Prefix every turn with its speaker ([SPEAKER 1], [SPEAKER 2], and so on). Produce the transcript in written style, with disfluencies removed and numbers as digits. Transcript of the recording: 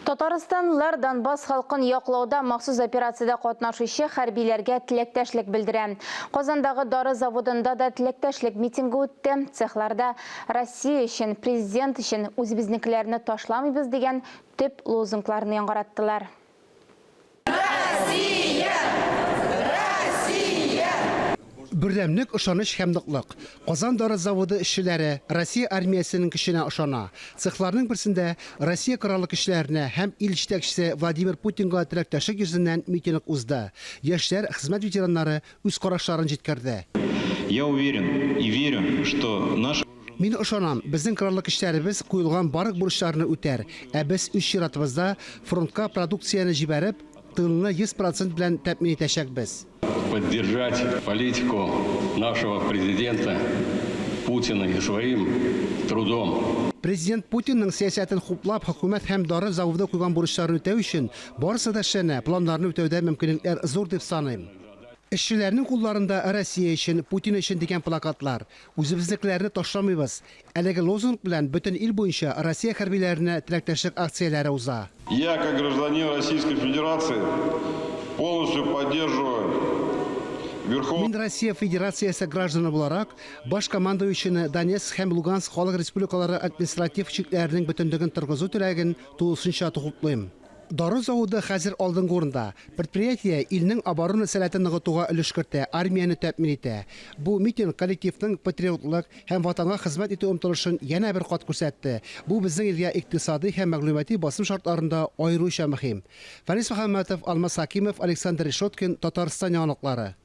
[SPEAKER 1] Татарстанлылар Донбасс халкын яклауда махсус операциядә катнашучы хәрбиләргә теләктәшлек белдерә. Казандагы дары заводында да теләктәшлек митингы үтте. Цехларда Россия өчен, Президент өчен, үзебезнекеләрне ташламыйбыз дигән төп лозунгларны яңгыраттылар.
[SPEAKER 2] Россия! Россия!
[SPEAKER 3] Бердәмлек, ышаныч һәм ныклык. Казан дары заводы эшчеләре Россия армиясенең көченә ышана. Цехларның берсендә Россия Кораллы Көчләренә һәм ил җитәкчесе Владимир Путинга теләктәшлек йөзеннән митинг узды. Яшьләр, хезмәт ветераннары үз карашларын җиткерде.
[SPEAKER 4] Я уверен и верю, что наши.
[SPEAKER 3] Мин ышанам, безнең Кораллы Көчләребез куелган барлык бурычларны үтәр, ә без үз чиратыбызда фронтка продукцияне җибәреп, тылны 100 процент белән тәэмин итәчәкбез.
[SPEAKER 5] Поддержать политику нашего президента Путина и своим трудом.
[SPEAKER 3] Президент Путинның сәясәтен хуплап, хөкүмәт һәм дары заводы куйган бурычларны үтәү өчен барысы да эшләнә, планнарны үтәүдә мөмкинлекләр зур дип саныйм. Эшчеләрнең кулларында Россия өчен, Путин өчен дигән плакатлар. Үзебезнекеләрне ташламыйбыз! Әлеге лозунг белән бөтен ил буенча Россия хәрбиләренә теләктәшлек акцияләре уза.
[SPEAKER 6] Я, как гражданин Российской Федерации, полностью поддерживаю Верховного.
[SPEAKER 3] Мин Россия Федерациясе гражданы буларак, Баш командующийны Донецк һәм Луганск Халык Республикалары административ чикләренең бөтенлеген торгызу теләген тулысынча хуплыйм. Дары заводы хәзер алдынгы урында. Предприятие илнең оборона сәләтен ныгытуга өлеш кертә, армияне тәэмин итә. Бу митинг коллективның патриотлык һәм Ватанга хезмәт итү омтылышын янә бер кат күрсәтте. Бу безнең илгә икътисадый һәм мәгълүмати басым шартларында аеруча мөһим. Фәнис Мөхәммәтов, Алмаз Хәкимов, Александр Решеткин, Татарстан яңалыклары.